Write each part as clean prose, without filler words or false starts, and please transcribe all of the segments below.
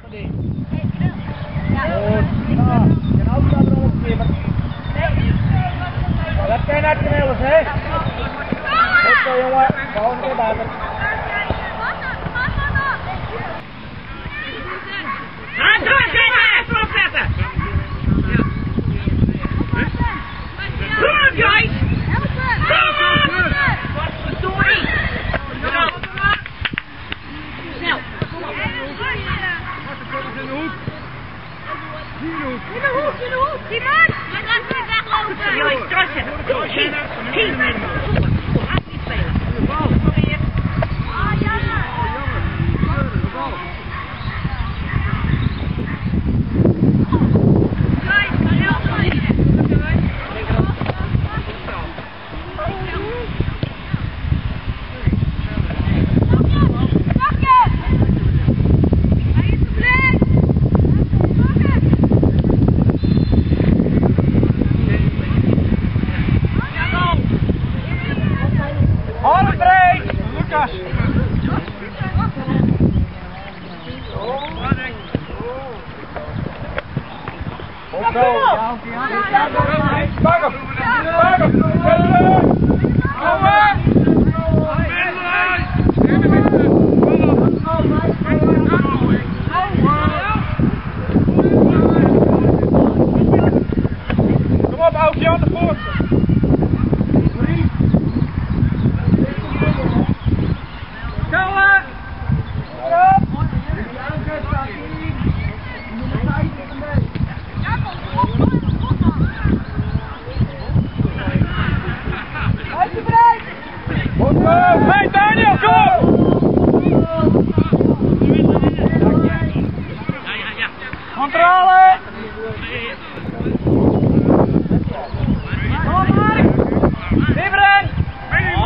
Dat kan je net knellen, hè? Goed zo, jongen. Volgende keer beter. Druk zetten! Kom op, Joyce! Kom op! Wat verdorie! Snel, kom op! In de hoek! In de hoek, in de hoek! Die man! Je gaat niet weglopen! Joyce, terugzetten! Hier, hier! Hard niet spelen! Probeer! Oh, jammer! De bal! Lucas! Pak hem! Pak hem! Kom op, Aukje, aan de voort! Hey Daniel, kom! Controle! Kom maar! Wiebren! Kom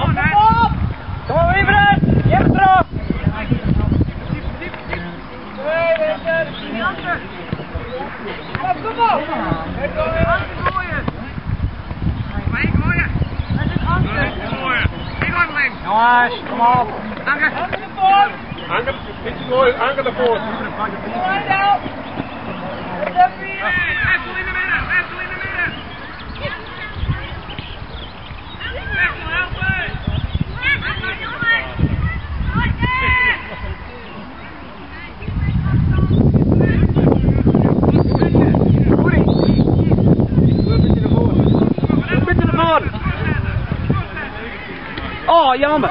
op, Wiebren! Je hebt het erop! Kom op! Jongens, kom op. Anker. Anker, mooi. Anker ervoor. Wessel in de midden, Wessel in de midden. Wessel, helpen. Een beetje naar voren. Oh, jammer.